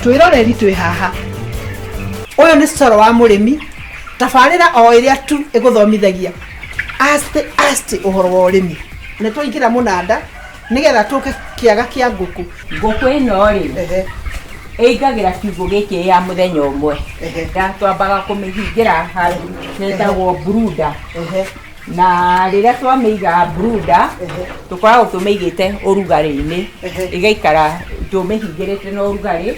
Twĩroreri twĩ haha. Ũyũ nĩ coro wa mũrĩmi, tabarĩra o ĩrĩa tu ĩgũthomithagia asti asti ũhoro wa ũrĩmi. Nĩ twaingĩra mũnanda nĩgetha tũke kĩaga kĩa ngũkũ. Ngũkũ ĩno rĩ, ĩingagĩra kiugũ gĩkĩ ya mũthenya ũmwe. Na twambaga kũmĩhingĩra handũ hetagwo brooder. Na rĩrĩa twamĩiga brooder, tũkoragwo tũmĩigĩte ũrugarĩ-inĩ, ĩgaikara tũmĩhingĩrĩte na ũrugarĩ,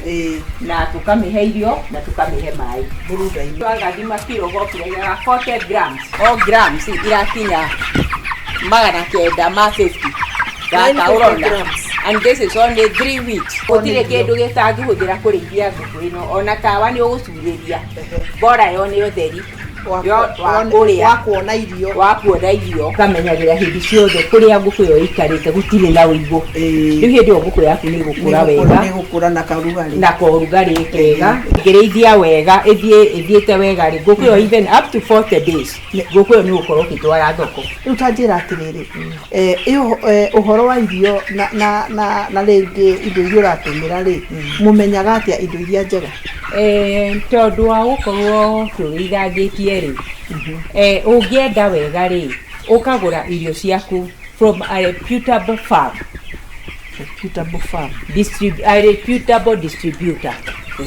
na tũkamĩhe irio na tũkamĩhe maĩ. Brooder-inĩ. Twagathima kiro gokire gĩa 40 grams, o grams irakinya 950. Gaka 950 ũrona. Grams. And this is only 3 weeks. Gũtirĩ kĩndũ gĩtangĩhũthĩra kũrĩithia ngũkũ ĩno, ona tawa nĩ ũgũcurĩria. Bora yone ũtheri wa kũrĩa. Wa kuona irio. Wa kuona irio. Ũkamenyagĩra hĩndĩ ciothe kũrĩa ngũkũ ĩyo ĩikarĩte gũtirĩ na ũigũ. Rĩu hĩndĩ ĩyo ngũkũ yaku nĩ ĩgũkũra wega. Nĩ gũkũra na karugarĩ. Na korugarĩ kega. Ĩngĩrĩithia wega, ĩthiĩ ĩthiĩte wega rĩ, ngũkũ ĩyo even up to 40 days, ngũkũ ĩyo nĩ ũgũkorwo ũkĩtwara thoko. Rĩu ta njĩra atĩrĩrĩ, ĩyo ũhoro wa irio na rĩngĩ indo iria ũratũmĩra rĩ, mũmenyaga atĩa indo iria njega? Tondũ wa gũkorwo tũrĩithangĩtie rĩ, ũngĩenda wega rĩ, ũkagũra irio ciaku from a reputable farm. Reputable farm. A reputable distributor,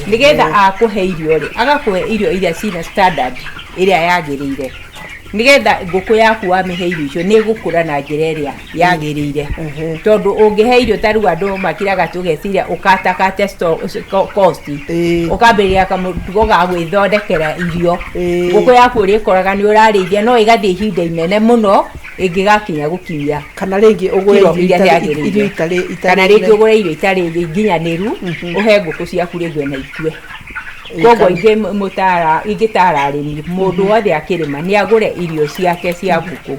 nĩgetha akũhe irio rĩ, agakũhe irio iria cina standard ĩrĩa yagĩrĩire, nĩgetha ngũkũ yaku wamĩhe irio icio nĩ ĩgũkũra na njĩra ĩrĩa yagĩrĩire. Tondũ ũngĩhe irio ta rĩu andũ makiraga tũgeciria ũkatakate cost, ũkambĩrĩria kamũtugo ga gwĩthondekera irio, ngũkũ yaku ũrĩkoraga nĩ ũrarĩithia no ĩgathiĩ ihinda inene mũno ĩngĩgakinya gũkinyia Kana rĩngĩ ũgũre kiro irio iria itarĩ ciagĩrĩire. Irio itarĩ Kana rĩngĩ ũgũre irio itarĩ nginyanĩru, ũhe ngũkũ ciaku, rĩngĩ ona ikue. Koguo ingĩmũtara, ingĩtara arĩmi, mũndũ wothe akĩrĩma nĩ agũre irio ciake cia ngũkũ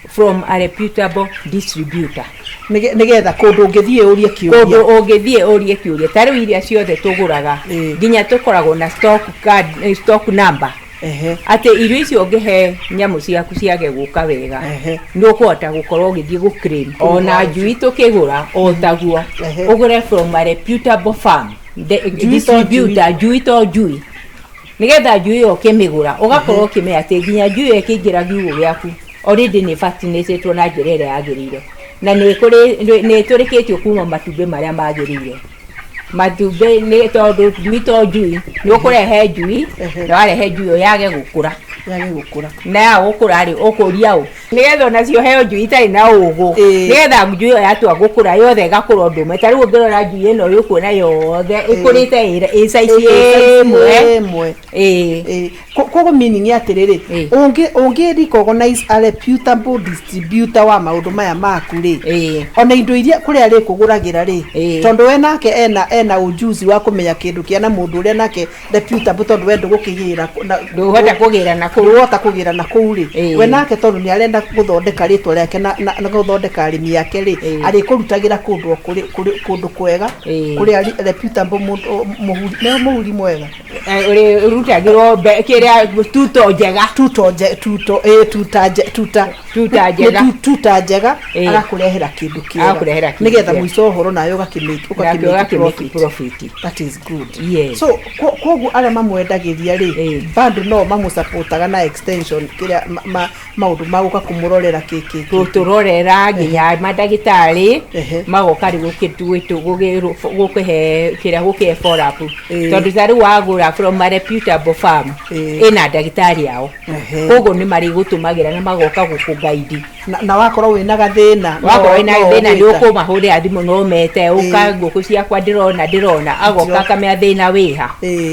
from a reputable distributor. Nĩgetha kũndũ ũngĩthiĩ ũrie kũndũ kĩũria. Ũngĩthiĩ ũrie kĩũria. Ta rĩu iria ciothe tũgũraga, nginya tũkoragwo na stock card, stock number, atĩ irio icio ũngĩhe nyamũ ciaku ciage gũka wega, nĩ ũkũhota gũkorwo ũgĩthiĩ gũ claim. Ona njui tũkĩgũra o taguo, ũgũre from a reputable farm Njui to distributor. Njui to njui, nĩgetha njui ĩyo ũkĩmĩgũra ũgakorwo ũkĩmenya atĩ nginya njui ĩyo ĩkĩingĩra kiugũ gĩaku already nĩ vaccinatĩtwo na njĩra ĩrĩa yagĩrĩire, na nĩ ĩtũrĩkĩtio kuma matumbĩ marĩa magĩrĩire. Matumbĩ nĩ tondũ njui to njui, nĩ ũkũrehe njui na warehe njui ĩyo yage gũkũra. Yage gũkũra. Na yaga gũkũra rĩ, ũkũria ũ nĩgetha onacio heo njui itarĩ na ũgũ, nĩgetha njui ĩyo yatua gũkũra yothe ĩgakũra ũndũ ũmwe. Ta rĩu ũngĩrora njui ĩno, ũkuona yothe ĩkũrĩte ĩ size ĩmwe. Ĩmwe. Ĩĩ. Koguo meaning atĩrĩrĩ, ũngĩ recognize a reputable distributor wa maũndũ maya maku rĩ, ona indo iria kũrĩa arĩkũgũragĩra rĩ, tondũ we nake ena ujuzi wa kũmenya kĩndũ kĩa na mũndũ ũrĩa nake reputable, tondũ we ndũgũkĩgĩra Ndũhota kũgĩra na kũu. Ndũhota kũgĩra na kũu rĩ, we nake tondũ nĩ arenda gũthondeka rĩtwa rĩake na gũthondeka arĩmi ake rĩ, arĩkũrutagĩra kũndũ o kũndũ kwega, kũrĩa reputable mũndũ mũhuri nĩ mũhuri mwega. Ũrutagĩrwo kĩrĩa tuto njega. Tuto nje, tuto ĩ tuta nje, tuta Tuta njega. Nĩ tuta njega. Agakũrehera kĩndũ kĩega. Agakũrehera kĩndũ nĩgetha kĩega. Mũico ũhoro nawe ũgakĩmake Nake ũgakĩmake ũgakĩmake profit. Profit. That is good. Yes. So koguo arĩa mamwendagĩria rĩ, bado no mamũsupportaga na extension kĩrĩa maũndũ ma gũka kũmũrorera kĩ Gũtũrorera nginya mandagĩtarĩ magoka rĩu gũkĩhe kĩrĩa gũkĩhe follow up, tondũ ta rĩu wagũra from a reputable farm, ĩna ndagĩtarĩ ao, koguo nĩ marĩgũtũmagĩra na magoka gũkũ guide. Na wakorwo wĩna gathĩna Wakorwo wĩna no thĩna, nĩ ũgwĩta. ũkũmahũrĩra thimũ, no mete ũka, ngũkũ ciakwa ndĩrona, agoka akamenya thĩna wĩha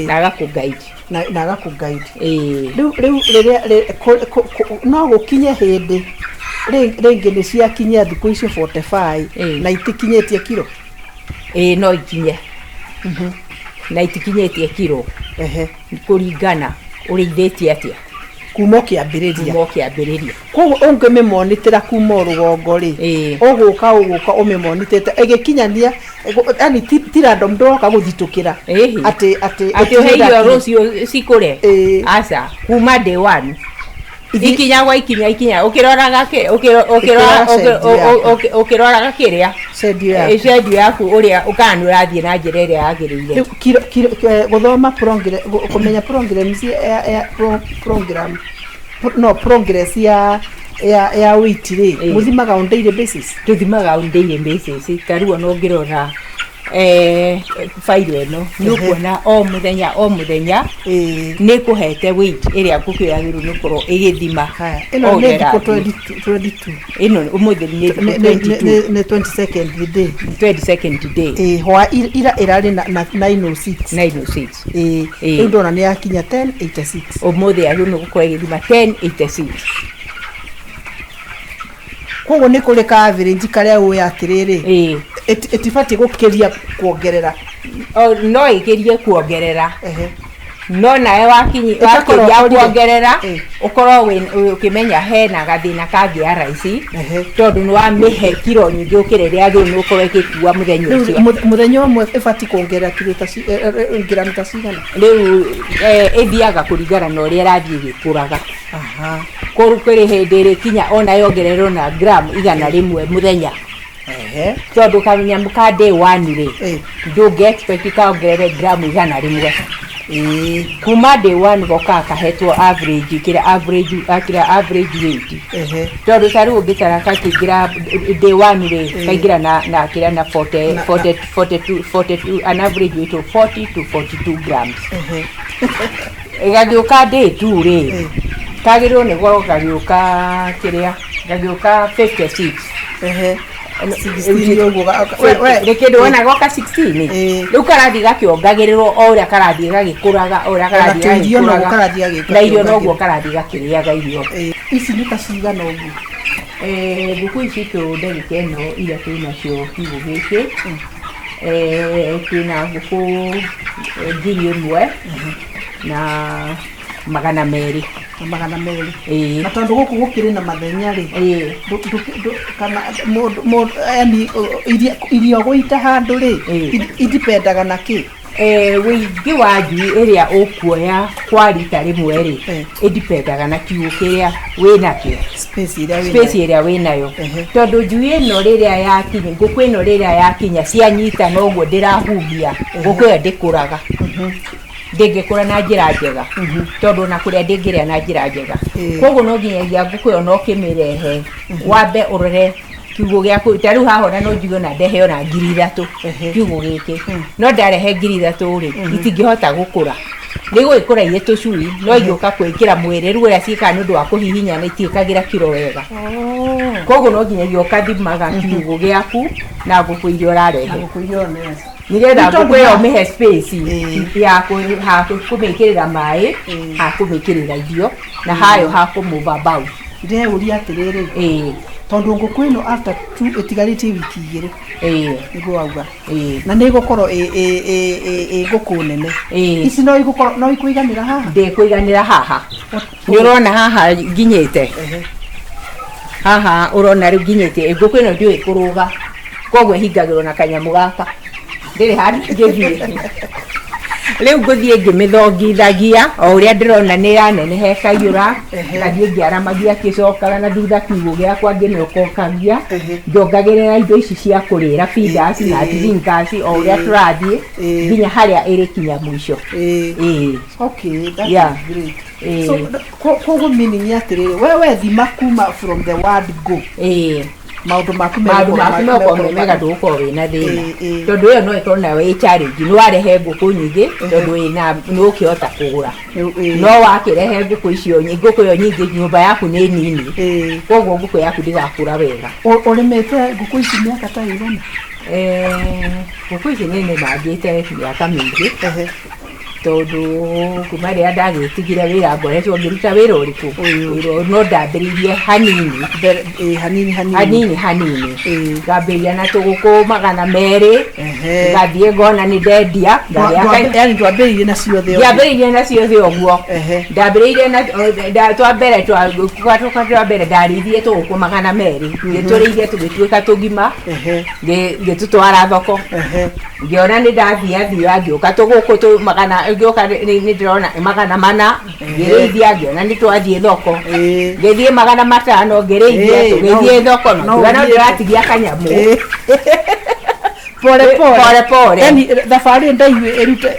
na agakũ guide. Na agakũ guide. Ĩĩ. Rĩu rĩrĩa no gũkinye hĩndĩ rĩngĩ nĩ ciakinyia thikũ icio 45 na itikinyĩtie kiro? Ĩĩ, no ikinye na itikinyĩtie kiro, kũringana ũrĩithĩtie atĩa. Kuma ũkĩambĩrĩria. Kuma ũkĩambĩrĩria. Koguo ũngĩmĩmonitĩra kuma o rũgongo rĩ, ũgũka ũmĩmonitĩte ĩgĩkinyania, yani ti random, ndũroka gũthitũkĩra atĩ atĩ ũhe irio rũciũ cikũre. Aca, kuma day one. Ikinya gwa ikinya ikinya ũkĩroraga Ũkĩroraga schedule yaku. ũkĩroraga kĩrĩa Schedule yaku. Schedule yaku ũrĩa ũkana nĩ ũrathiĩ na njĩra ĩrĩa yagĩrĩire. Rĩu kiro gũthoma kũmenya programs ya program no progress ya weight rĩ, mũthimaga on daily basis? Tũthimaga on daily basis. Ta rĩu ona ũngĩrora failo ĩno, nĩ ũkuona o mũthenya o mũthenya nĩ kũhete weight ĩrĩa ngũkũ yagĩrĩirwo nĩ gũkorwo ĩgĩthima. Haya, ĩno O nĩ ũrĩa thikũ ĩrathiĩ. 22, 22. Ĩno ũmũthĩ nĩ thikũ 22. Nĩ 22nd day. 22nd day. Ĩĩ, hwa ira ĩrarĩ na 906. 906. Ĩĩ. Rĩu ndona nĩ yakinya 1086. Ũmũthĩ yagĩrĩirwo nĩ gũkorwo ĩgĩthima 1086. Koguo nĩ kũrĩ ka average karĩa ũĩ atĩrĩrĩ, ĩtibatiĩ gũkĩria kuongerera? O, no ĩkĩrie kuongerera, no nawe wakinyi Ĩgakorwo wakĩria ũrire. kuongerera, ũkorwo ũkĩmenya hena gathĩna kangĩ raici, tondũ nĩ wamĩhe kiro nyingĩ gũkĩra ĩrĩa yagĩrĩirwo nĩ gũkorwo ĩgĩkua mũthenya Rĩu ũcio. Mũthenya ũmwe ĩbatiĩ kuongerera kiro ta ngiramu ta cigana? Rĩu ĩthiaga kũringana na ũrĩa ĩrathiĩ ĩgĩkũraga. Kũrĩ hĩndĩ ĩrĩkinya ona yongererwo na gram 100 mũthenya, tondũ kanyamũ ka day one rĩ, ndũngĩ expect kaongerere gramu 100. Kuma day one gokaga kahetwo average, kĩrĩa average, kĩrĩa average weight, tondũ ta rĩu ũngĩtara kakĩingĩra day one rĩ, kaingĩra na kĩrĩa na 40, 40, 42, 42, an average weight of 40 to 42 grams. Gagĩũka day two rĩ, kagĩrĩirwo nĩ gũkorwo gagĩũka kĩrĩa gagĩũka 56. 16 ũguo Nĩ kĩndũ wona goka 16. Rĩu karathiĩ gakĩongagĩrĩrwo o ũrĩa karathiĩ gagĩkũraga, o ũrĩa Ona karathiĩ tũirio noguo gagĩkũraga. Karathiĩ gagĩkũraga. Na irio noguo karathiĩ gakĩrĩaga irio. Ici nĩ ta cigana ũguo? Ngũkũ ici tũ ndagĩka ĩno iria twĩ nacio kiugũ gĩkĩ, twĩna ngũkũ 1200. Na 200? Ĩĩ. Na tondũ gũkũ gũkĩrĩ na mathenya rĩ, kana mũndũ yani irio gũita handũ rĩ, indipendaga na kĩ? Wĩingĩ wa njui ĩrĩa ũkuoya kwa rita rĩmwe rĩ, ĩdipendaga na kiugũ kĩrĩa wĩnakĩo. Space ĩrĩa wĩnayo. Space ĩrĩa wĩnayo, tondũ njui ĩno rĩrĩa yakinya, ngũkũ ĩno rĩrĩa yakinya cianyita noguo ndĩrahumia, ngũkũ ĩyo ndĩkũraga, ndĩngĩkũra na njĩra njega, tondũ ona kũrĩa ndĩngĩrĩa na njĩra njega. Koguo no nginyagia ngũkũ ĩyo no ũkĩmĩrehe wambe ũrore kiugũ gĩaku. Ta rĩu haha ona no njuge ona ndehe ona 3000 kiugũ gĩkĩ, no ndarehe 3000 rĩ, itingĩhota gũkũra. Nĩ igũgĩkũra irĩ tũcui, no igĩũka kwĩkĩra mwĩrĩ rĩu ũrĩa ciĩkaga nĩ ũndũ wa kũhihinyana, itiĩkagĩra kiro wega. Koguo no nginyagia ũkathimaga kiugũ gĩaku na ngũkũ iria ũrarehe, Ngũkũ iria ũrarehe. Nĩgetha Nĩ tondũ ngũkũ ĩyo ũmĩhe space ya ha kũmĩkĩrĩra maĩ, ha kũmĩkĩrĩra irio, na hayo ha kũ move about. Ndĩreũria atĩrĩrĩ, tondũ ngũkũ ĩno after two ĩtigarĩtie wiki 2, nĩguo wauga, na nĩ ĩgũkorwo ĩ ngũkũ nene, ici no igũkorwo no ikũiganĩra haha? Ndĩkũiganĩra haha. Nĩ ũrona haha nginyĩte, haha ũrona rĩu nginyĩte, ngũkũ ĩno ndĩũĩ kũrũga, koguo ĩhingagĩrwo na kanyamũ gaka, ndĩrĩ handũ ĩngĩthiĩ. Rĩu ngũthiĩ ngĩmĩthongithagia o ũrĩa ndĩrona nĩ yaneneha ĩkaiyũra, ngathiĩ ngĩaramagia kĩcokaga na thutha kiugũ gĩakwa, ngĩmĩokokagia, ngĩongagĩrĩra indo ici cia kũrĩra, feeders na drinkers, o ũrĩa tũrathiĩ nginya harĩa ĩrĩkinya mũico. Ĩĩ. Okay, that is great. So koguo meaning nĩ atĩrĩrĩ, we wethima kuma from the word go, maũndũ maku maũndũ megũkorwo maku mekorwo me mega, megũkorwo ndũgũkorwo wĩna thĩna, Ĩĩ. tondũ ĩyo no ĩkorwo nayo ĩ challenge. Nĩ warehe ngũkũ nyingĩ tondũ wĩna nĩ ũkĩhota kũgũra, no wakĩrehe ngũkũ icio ngũkũ ĩyo nyingĩ, nyũmba yaku nĩ nini, koguo ngũkũ yaku ndĩgakũra wega. Ũrĩmĩte ngũkũ ici mĩaka ta ĩigana? Ngũkũ ici nĩ nĩmangĩte mĩaka mĩingĩ, tondũ kuma rĩrĩa ndagĩtigire wĩra ngoretwo ngĩruta wĩra ũrĩkũ. Wĩra ũyũ no ndambĩrĩirie hanini. Ĩĩ, hanini hanini. Hanini hanini. Ngambĩrĩria na tũgũkũ 200, ngathiĩ ngona nĩ ndendia, ngagĩa Yani ndwambĩrĩirie na ciothe ũguo? Ndiambĩrĩirie na ciothe ũguo. Ndambĩrĩirie na twambere twa mbere ndarĩithirie tũgũkũ 200, ngĩtũrĩithia tũgĩtuĩka tũgima, ngĩtũtwara thoko, ngĩona nĩ ndathiathia, ngĩũka tũgũkũ tũ magana Ngĩũka nĩ ndĩrona 400, ngĩrĩithia, ngĩona nĩ twathiĩ thoko. Ngĩthiĩ 500, ngĩrĩithia, tũgĩthiĩ thoko, no no ngiuga no ũthiĩte. Ndĩratigia kanyamũ. Pole pole. Pole pole. Yani thabarĩ ndaihu ĩrute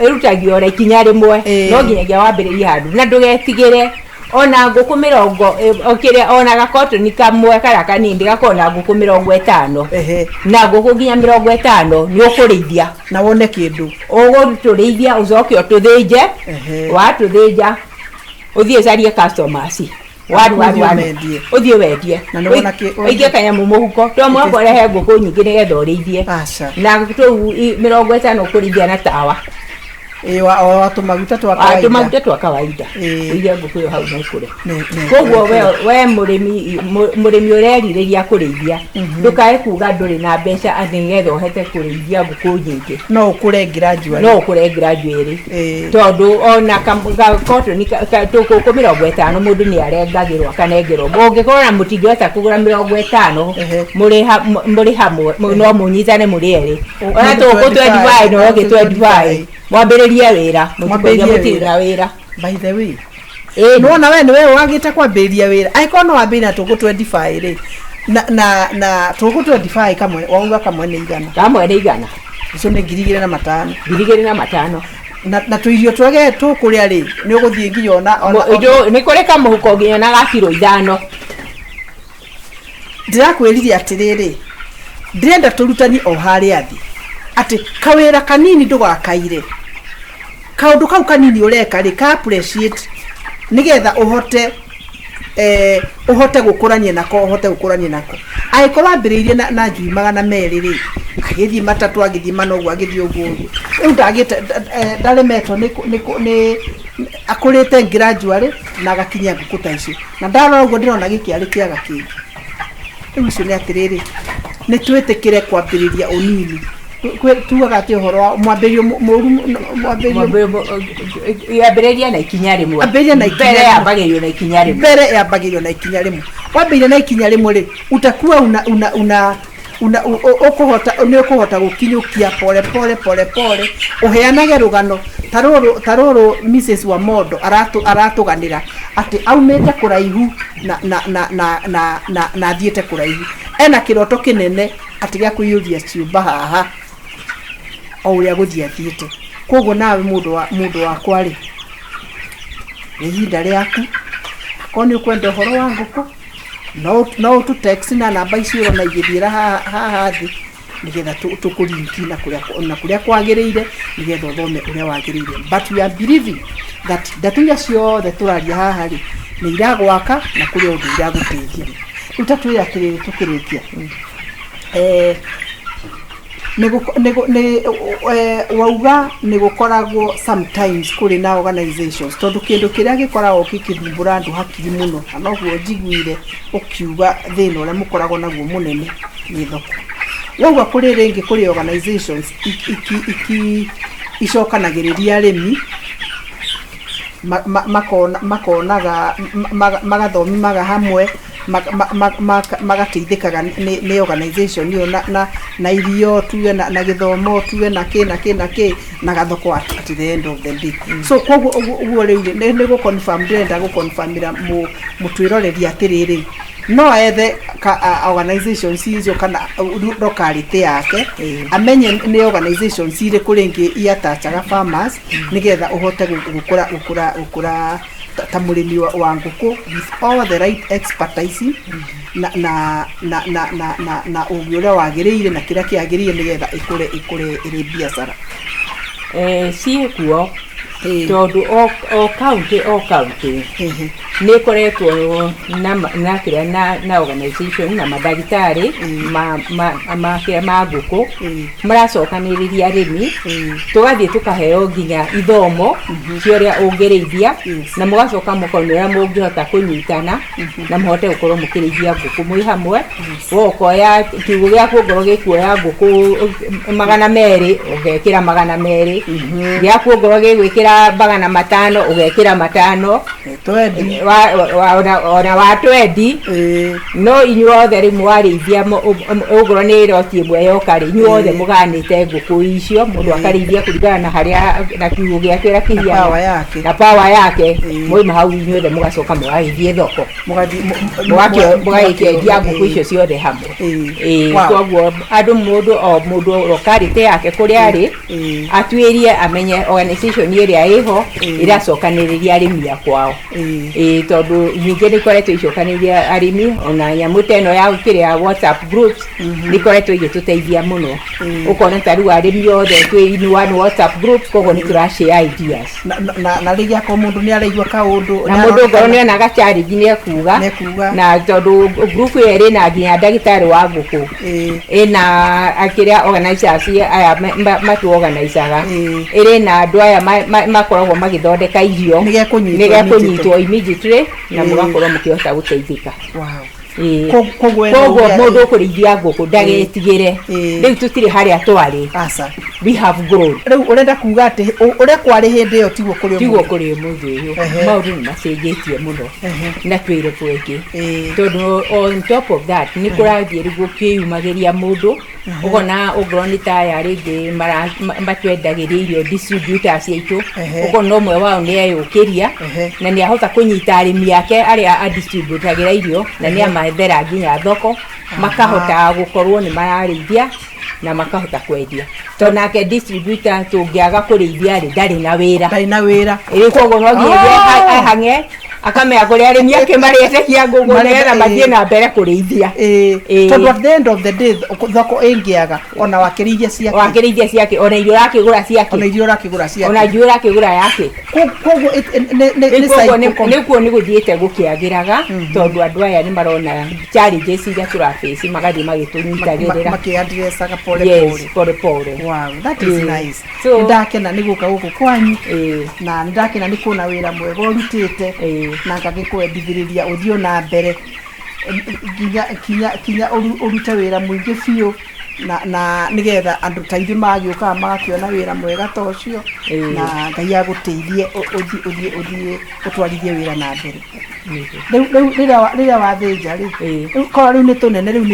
Ĩrutagio na ikinya rĩmwe. No nginyagia wambĩrĩrie handũ na ndũgetigĩre ona ngũkũ mĩrongo kĩrĩa, ona gakotoni kamwe karĩa kanini gakorwo na ngũkũ 50. Na ngũkũ nginya 50 nĩ ũkũrĩithia. Na wone kĩndũ. Ũgũtũrĩithia, ũcoke ũtũthĩnje. Watũthĩnja, ũthiĩ ũcarie customers waru waru. Ũthiĩ Waru. ũmendie. Ũthiĩ wendie. Na nĩ wona Ũikie kanyamũ mũhuko, to mũhaka ũrehe ngũkũ nyingĩ nĩgetha ũrĩithie. Aca. Na tũu 50 ũkũrĩithia na tawa. O wa tũmaguta twa kawaida. Tũmaguta twa kawaida. Ũige ngũkũ ĩyo hau na ĩkũre. Koguo we mũrĩmi, mũrĩmi ũrerirĩria kũrĩithia, ndũkae kuga ndũrĩ na mbeca atĩ nĩgetha ũhote kũrĩithia ngũkũ nyingĩ. No ũkũre gradually. No ũkũre gradually, tondũ ona gakotoni tũkũkũ 50 mũndũ nĩ arengagĩrwo akanengerwo. Ũngĩkorwo na mũtingĩhota kũgũra 50, mũrĩ hamwe no mũnyitane mũrĩ erĩ, ona Mũndũ tũkũ 25, 25 no ũngĩ 25, mwambĩrĩrie wĩra. Mwambĩrĩrie Mũtikoige mũtirĩ wĩra. na wĩra. By the way, Ĩĩ. Nĩwona we nĩwe wagĩte kwambĩrĩria wĩra, angĩkorwo no wambĩrĩria na tũkũ 25 rĩ, na tũkũ 25 kamwe wauga kamwe nĩ 100. Kamwe nĩ 100. Icio nĩ 2500. 2500. Na tũirio twage tũkũrĩa rĩ, nĩ ũgũthiĩ nginya ona Nĩ kũrĩ kamũhuko nginya na ga kiro 5. Ndĩrakwĩrire atĩrĩrĩ, ndĩrenda tũrutani o harĩa thĩ atĩ kawĩra kanini ndũgakaire, kaũndũ kau kanini ũreka rĩ, ka appreciate nĩgetha ũhote gũkũrania nako, ũhote gũkũrania nako. Angĩkorwo ambĩrĩirie na njui 200 rĩ, agĩthiĩ 3, agĩthiĩ 4 ũguo, agĩthiĩ ũguo ũguo, rĩu ndagĩte ndaremetwo nĩ akũrĩte gradually na agakinyia ngũkũ ta icio. Na ndarora ũguo ndĩrona gĩkĩ arĩ kĩaga kĩngĩ. Rĩu icio nĩ atĩrĩrĩ, nĩ twĩtĩkĩre kwambĩrĩria ũnini. Tugaga atĩ ũhoro wa mwambĩrĩrio mũru, mwambĩrĩrio Yambĩrĩria na ikinya rĩmwe. Ambĩrĩria na ikinya Mbere rĩmwe. yambagĩrĩrio na ikinya rĩmwe. Mbere yambagĩrĩrio na ikinya rĩmwe. Wambĩrĩria na ikinya rĩmwe rĩ, utakuwa una ũkũhota, nĩ ũkũhota gũkinyũkia pole pole pole pole, ũheanage rũgano ta rũrũ Mrs Wamondo aratũganĩra atĩ aumĩte kũraihu na athiĩte kũraihu, ena kĩroto kĩnene atĩ gĩa kũiyũria ciũmba haha o ũrĩa gũthiĩ athiĩte. Koguo nawe mũndũ wakwa rĩ, nĩ ihinda rĩaku. Akorwo nĩ ũkwenda ũhoro wa ngũkũ, no ũtũ text na namba icio ũrona igĩthiĩra haha thĩ, nĩgetha tũkũrinki na kũrĩa kwagĩrĩire, nĩgetha ũthome ũrĩa wagĩrĩire. But we are believing that ndeto iria ciothe tũraria haha rĩ, nĩ iragwaka na kũrĩ ũndũ iragũteithia. Rĩu ta twĩre atĩrĩrĩ, tũkĩrĩkia, nĩ wauga nĩ gũkoragwo sometimes kũrĩ na organizations, tondũ kĩndũ kĩrĩa gĩkoragwo gĩkĩthumbũra andũ hakiri mũno, na noguo njiguire ũkiuga thĩna ũrĩa mũkoragwo naguo mũnene nĩ thoko. Wauga kũrĩ rĩngĩ kũrĩ organizations iki icokanagĩrĩria arĩmi, makonaga magathomimaga hamwe, magateithĩkaga nĩ organization ĩyo na irio tuge na gĩthomo tuge na kĩ na kĩ na kĩ na gathoko at the end of the day. So koguo ũguo rĩu nĩ gũ confirm, ndĩrenda gũ confirmĩra mũtwĩroreri atĩrĩrĩ, no ethe organizations icio kana locality yake, amenye nĩ organizations irĩkũ rĩngĩ iatachaga farmers, nĩgetha ũhote gũkũra ta mũrĩmi wa ngũkũ with all the right expertise na ũgĩ ũrĩa wagĩrĩire na kĩrĩa kĩagĩrĩire, nĩgetha ĩkũre ĩrĩ biacara. Ciĩkuo, tondũ o county, o county nĩ ĩkoretwo na kĩrĩa na organization na mandagĩtarĩ ma kĩrĩa ma ngũkũ, maracokanĩrĩria arĩmi, tũgathiĩ tũkaheo nginya ithomo cia ũrĩa ũngĩrĩithia, na mũgacoka mũkona ũrĩa mũngĩhota kũnyitana na mũhote gũkorwo mũkĩrĩithia ngũkũ mwĩ hamwe. We ũkoya kiugũ gĩaku, ongorwo gĩkuoya ngũkũ 200, ũgekĩra 200 gĩaku, ongorwo gĩgwĩkĩra 500, ũgekĩra 500. Twendi. Ona wa twendi. No inyuothe rĩu mwarĩithia, ũgũrwo nĩ roti ĩmwe yoka rĩ, inyuothe mũganĩte ngũkũ icio, mũndũ akarĩithia kũringana na harĩa na kiugũ gĩake ũrĩa Na kĩhiana. power yake. Na power yake. Mwauma hau inyuothe mũgacoka mũgagĩthiĩ thoko, mũgagĩkĩendia ngũkũ icio ciothe hamwe. Ĩĩ, koguo andũ, mũndũ o mũndũ lokality yake kũrĩa arĩ, atuĩrie amenye organization ĩrĩa ĩho ĩracokanĩrĩria arĩmi a kwao. Ĩĩ, tondũ nyingĩ nĩ ikoretwo icokanĩrĩria arĩmi, ona nyamũ ta ĩno ya kĩrĩa WhatsApp groups nĩ ikoretwo igĩtũteithia mũno. Ũkona ta rĩu arĩmi othe twĩ in one WhatsApp group, koguo nĩ tũra share ideas. Na rĩngĩ akorwo mũndũ nĩ araigua kaũndũ Na mũndũ ngoro nĩ onaga challenge nĩ ekuga. Nĩekuga. Na tondũ group ĩyo ĩrĩ na nginya ndagĩtarĩ wa ngũkũ, ĩna akĩrĩa organizers aya matu organizaga, ĩrĩ na andũ aya makoragwo magĩthondeka irio. Nĩgekũnyitwo. Nĩgekũnyitwo immediately na mũgakorwo mũkĩhota gũteithĩka. Ĩĩ. Koguo ena Koguo mũndũ ũkũrĩithia ngũkũ ndagetigĩre. Rĩu tũtirĩ harĩa twarĩ. Aca. We have grown. Rĩu ũrenda kuga atĩ ũrĩa kwarĩ hĩndĩ ĩyo tiguo kũrĩ Tiguo ũmũthĩ? Kũrĩ ũmũthĩ ũyũ. Maũndũ nĩ macenjetie mũno na twĩ level ĩngĩ, tondũ on top of that nĩ kũrathiĩ rĩu gũkĩyumagĩria mũndũ, ũkona ũngorwo nĩ ta aya rĩngĩ matwendagĩria irio, distributors aitũ, ũkona ũmwe wao nĩ eyũkĩria na nĩ ahota kũnyita arĩmi ake arĩa adistributagĩra irio na nĩ amaethera nginya thoko, makahota gũkorwo nĩ mararĩithia na makahota kwendia, tondũ nake distributor tũngĩaga kũrĩithia rĩ, ndarĩ na wĩra. Ndarĩ na wĩra. Ĩĩ, koguo no nginya ahang'e akamenya kũrĩa arĩmi ake marĩendagia ngũkũ nĩgetha mathiĩ na mbere kũrĩithia. Tondũ at the end of the day thoko ĩngĩaga, ona wakĩrĩithia ciake. Wakĩrĩithia ciake, ona irio ũrakĩgũra ciake. Ona irio ũrakĩgũra ciake. Ona irio ũrakĩgũra yake. Koguo nĩ Koguo cycle. Nĩkuo nĩ gũthiĩte gũkĩagĩraga, tondũ andũ aya nĩ marona challenges iria tũrabaci, magathiĩ magĩtũnyitagĩrĩra. Makĩandrecaga pole Yes. pole. Pole pole. Wow, that is nice. So- Nĩ ndakena nĩ gũka gũkũ kwanyu na nĩ ndakena nĩ kuona wĩra mwega ũrutĩte na ngagĩkwendithĩrĩria ũthiĩ na mbere nginya ũrute wĩra mũingĩ biũ na nĩgetha andũ ta ithuĩ magĩũkaga magakĩona wĩra mwega ta ũcio. Na Ngai agũteithie ũthiĩ ũtwarithie wĩra na mbere. Rĩu rĩrĩa wathĩnja rĩ, rĩu korwo rĩu nĩ tũnene rĩu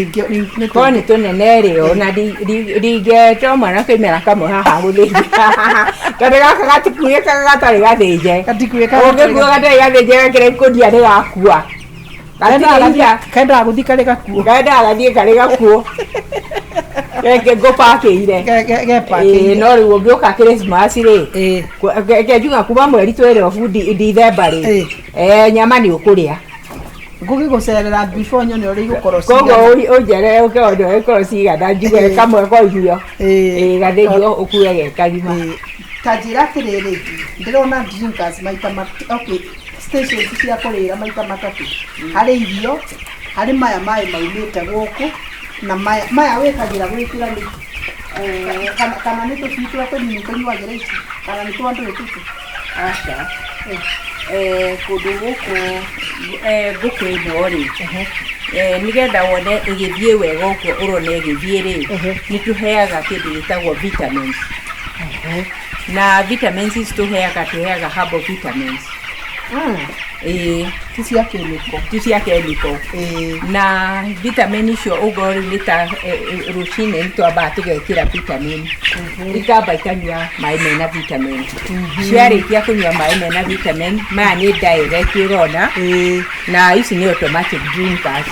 nĩ Korwo nĩ tũnene rĩ, ona ndingĩte mwana kĩmera kamwe haha gũthĩnja, tondũ gaka gatikuĩkaga gatarĩ gathĩnje. Gatikuĩkaga. Ũngĩkua gatarĩ gathĩnje gakĩra ikũnia nĩ gakua. Gatirĩ iria. Kendaga gũthiĩ karĩ gakuo. Kendaga gathiĩ karĩ gakuo geke ngũbakĩire. Gepakĩire. No rĩu ũngĩũka Christmas rĩ, kenjuga kuma mweri 12 Dithemba rĩ, nyama nĩ ũkũrĩa. Ngũgĩgũcerera before nyone ũrĩa igũkorwo Koguo cigana. Ũnjerere ũke one ũrĩa ikorwo cigana, njuge kamwe kwa irio. Ĩĩ, gathĩnjwo ũkue ge kagima. Ta njĩra atĩrĩrĩ, ndĩrona drinkers maita okay, stations cia kũrĩra maita matatũ, harĩ irio, harĩ maya maĩ maumĩte gũkũ, na maya wĩkagĩra gwĩkĩra nĩkĩ? Kana nĩ tũcui tũrĩa tũnini tũnyuagĩra ici, kana nĩ twa ndũĩ tũtũ? Aca. Kũndũ gũkũ, ngũkũ ĩno rĩ, nĩgetha wone ĩgĩthiĩ wega ũguo ũrona ĩgĩthiĩ rĩ, nĩ tũheaga kĩndũ gĩtagwo vitamins, na vitamins ici tũheaga herbal vitamins. Ĩĩ. Ti cia chemical? Ti cia chemical. Na vitamin icio ũngorwo rĩu nĩ ta rũcinĩ nĩ twambaga tũgekĩra vitamin, ikamba ikanyua maĩ mena vitamin. Ciarĩkia kũnyua maĩ mena vitamin, maya nĩ direct ũrona, na ici nĩ automatic drinkers.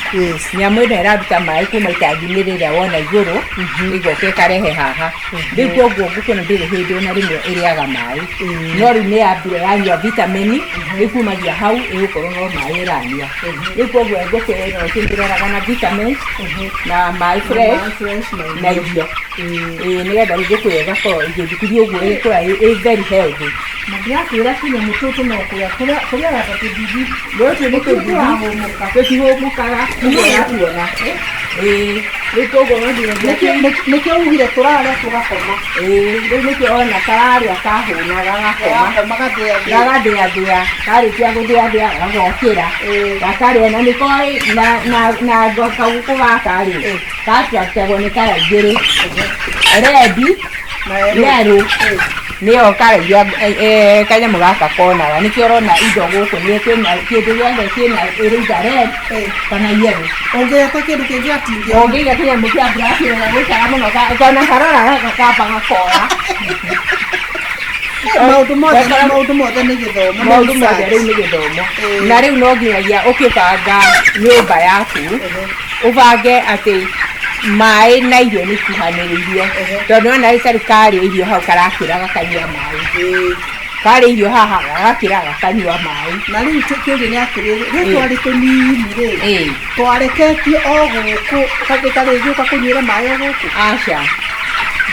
Nyamũ ĩno ĩraruta maĩ kuma itangi-inĩ rĩrĩa wona igũrũ, ĩgoka ĩkarehe haha. Rĩu koguo ngũkũ ĩno ndĩrĩ hĩndĩ ona rĩmwe ĩrĩaga maĩ, no rĩu nĩ yambire yanyua vitamin, rĩu kumagia hau ĩgũkorwo no maĩ ĩranyua. Rĩu koguo ngũkũ ĩno tũmĩroraga na vitamins na maĩ fresh. Maĩ fresh na Na irio. Ĩĩ, nĩgetha rĩu ngũkũ ĩyo ĩgakorwo ĩgĩthiĩ ũguo ĩgĩkũra ĩ very healthy. Na ndĩrakwĩra tũnyamũ tũtũ no kũrĩa tũrĩaga ta tũthigi. Rũciũ nĩ tũthigi. Tũtirahũmũka. Tũtihũmũkaga nĩguo ũratuona. Ĩĩ, rĩu koguo no nginyagia Nĩkĩo ugire tũrarĩa tũgakoma. Ĩĩ, rĩu nĩkĩo ona kararĩa kahũna gagakoma. Gagakoma gathĩathĩa. Gagathĩathĩa, karĩkia gũthĩathĩa gagokĩra gakarĩa, na nĩkoĩ na kagũkũ gaka rĩ, kaattractagwo nĩ kara igĩrĩ, red Na nerũ. Nĩyo karagia kanyamũ gaka konaga. Nĩkĩo ũrona indo gũkũ nĩ kwĩna kĩndũ gĩothe kĩna either red kana yellow. Ũngĩrete kĩndũ kĩngĩ atingĩ. Ũngĩiga kĩnyamũ kĩa black gũikara mũno kona karora gaka kamba gakora. Maũndũ mothe, maũndũ mothe nĩ gĩthomo. Nĩ Maũndũ mothe research. Rĩu nĩ gĩthomo. Na rĩu no nginyagia ũkĩbanga nyũmba yaku, ũbange atĩ maĩ na irio nĩ ikuhanĩrĩirie, tondũ nĩwona rĩu tarĩu karĩa irio hau karakĩra gakanyua maĩ, karĩa irio haha gagakĩra gakanyua maĩ. Na rĩu kĩũria nĩ atĩrĩrĩ, rĩu twarĩ tũnini rĩ, twareketio o gũkũ karĩgĩũka kũnyuĩra maĩ o gũkũ? Aca,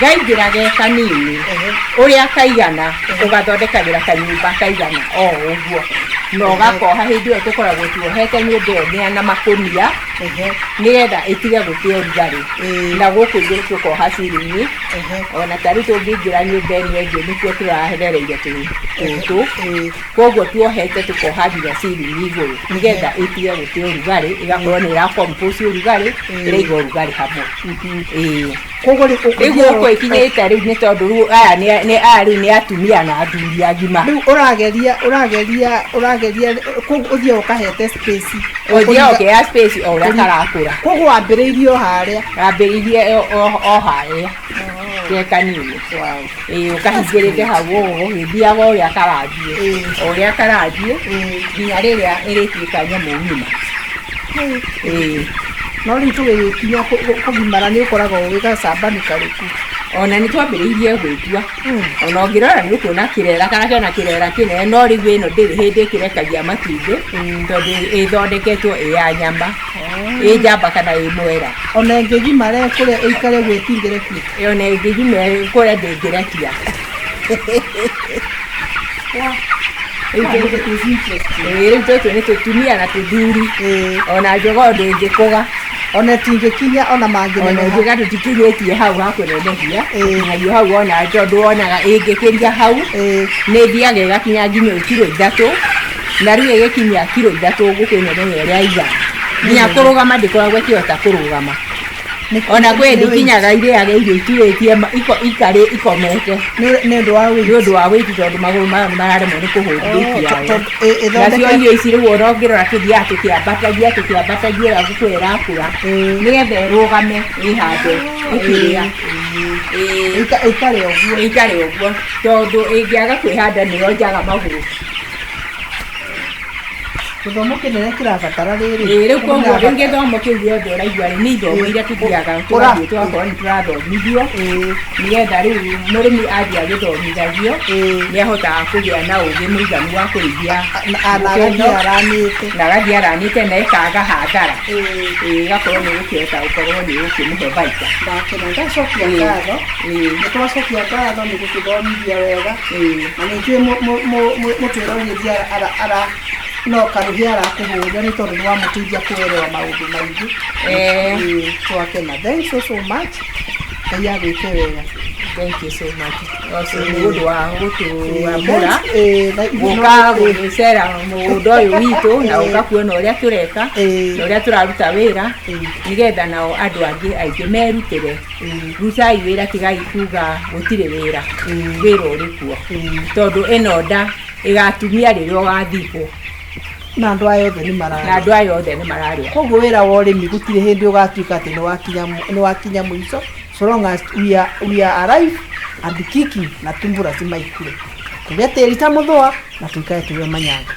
gaingĩra ge kanini ũrĩa kaigana, ũgathondekagĩra kanyũmba kaigana o ũguo, na ũgakoha. Hĩndĩ ĩyo tũkoragwo tuohete nyũmba ĩyo mĩa na makũnia, nĩgetha ĩtige gũte ũrugarĩ. Na gũkũ igũrũ tũkoha ceiling. Ona ta rĩu tũngĩingĩra nyũmba ĩno ĩngĩ, nĩkuo tũragereire tũtũ. Koguo tuohete tũkoha nginya ceiling igũrũ, nĩgetha ĩtige gũte ũrugarĩ, ĩgakorwo nĩ ĩra compose ũrugarĩ, ĩraiga ũrugarĩ hamwe. Ĩĩ. Koguo rĩ, Rĩu gũkũ ĩkinyĩte rĩu nĩ tondũ rĩu aya aya rĩu nĩ atumia na athuri agima. Rĩu ũrageria koguo ũthiaga ũkahete space. Ũthiaga ũkĩoya space o ũrĩa karakũra. Koguo wambĩrĩirie o harĩa. Wambĩrĩirie o harĩa ge kanini. Ĩĩ, ũkahingĩrĩte hau ũguo, gũgĩthiaga o ũrĩa karathiĩ, o ũrĩa karathiĩ, nginya rĩrĩa ĩrĩtuĩka nyamũ ng'ima. Ĩĩ. No rĩu tũgĩgĩkinya kũgimara, nĩ ũkoragwo ũgĩ gacambani karĩkũ? Ona nĩ twambĩrĩirie gwĩtua. Ona ũngĩrora nĩ ũkuona kĩrera kana kena kĩrera kĩnene, no rĩu ĩno ndĩrĩ hĩndĩ ĩkĩrekagia matumbĩ, tondũ ĩthondeketwo ĩ ya nyama, ĩ njamba kana ĩ mwera. Ona ĩngĩgimara kũrĩa ĩikare ũguo ĩtingĩrekia? Ona ĩngĩgimara kũrĩa ndĩngĩrekia. Ĩĩ, rĩu tũtũ nĩ tũtumia na tũthuri. Ona njogoo ndĩngĩkũga. Ona ĩtingĩkinya ona Ona mangĩneneha. ĩngĩga tũtikinyĩtie hau ha kũnenehia. Tũkinyagia hau, ona tondũ wonaga ĩngĩkĩria hau, nĩ ĩthiaga ĩgakinya nginya kiro 3, na rĩu ĩgĩkinyia kiro 3, ngũkũ ĩno menya ũrĩa ĩigana, nginya kũrũgama ndĩkoragwo ĩkĩhota kũrũgama. Ona kwĩ ndĩkinyaga irĩaga irio iturĩtie ikarĩ ikomete. Nĩ ũndũ wa Nĩ ũndũ wa weight, tondũ magũrũ mayo nĩ mararemwo nĩ kũhold weight yayo. Tondũ Nacio ĩthondeke irio ici rĩu ona ũngĩrora, tũthiaga tũkĩambatagia ũrĩa ngũkũ ĩyo ĩrakũra, nĩgetha ĩrũgame ĩhande ĩkĩrĩa. Ĩĩ. Ĩikare ũguo. Ĩikare ũguo, tondũ ĩngĩaga kwĩhanda nĩ yonjaga magũrũ. Gĩthomo kĩnene kĩrabatara rĩrĩ. Ĩĩ, rĩu koguo rĩu gĩthomo kĩu gĩothe ũraigua rĩ, nĩ ithomo iria tũthiaga tũgathiĩ tũgakorwo nĩ tũrathomithio, nĩgetha rĩu mũrĩmi athiĩ agĩthomithagio, nĩ ahotaga kũgĩa na ũgĩ mũiganu wa kũrĩithia Na ngũkũ agathiĩ ĩno, aranĩte. Na agathiĩ aranĩte na ĩkaga hathara. Ĩĩ, ĩgakorwo nĩ ĩgũkĩhota gũkorwo nĩ ĩgũkĩmũhe baita. Ndakena, ndacokia ngatho. Nĩ twacokia ngatho nĩ gũtũthomithia wega. Na nĩ njũĩ mũtwĩrorithia ara no karuhĩ arakũhũria, nĩ tondũ nĩ wamũteithia kũerewa maũndũ maingĩ. Ĩĩ, twakena. Thanks so so much. Ngai agwĩke wega. Thank you so much also nĩ ũndũ wa gũtũamũra Na ithuĩ gũka gũgĩcera mũgũnda ũyũ witũ, na gũka kuona ũrĩa tũreka na ũrĩa tũraruta wĩra, nĩgetha nao andũ angĩ aingĩ merutĩre. Rutai wĩra, tigai kuga gũtirĩ wĩra. Wĩra ũrĩ kuo, tondũ ĩno nda ĩgatumia rĩrĩa ũgathikwo. Na andũ aya othe nĩ Na mararĩa. Andũ aya othe nĩ mararĩa. Koguo wĩra wa ũrĩmi gũtirĩ hĩndĩ ũgatuĩka atĩ nĩ wakinya mũico, so long as we are alive and kicking, na tumbo lazima ikule. Tũrĩa tĩri ta mũthũa na tũikare tũrĩ manyanga.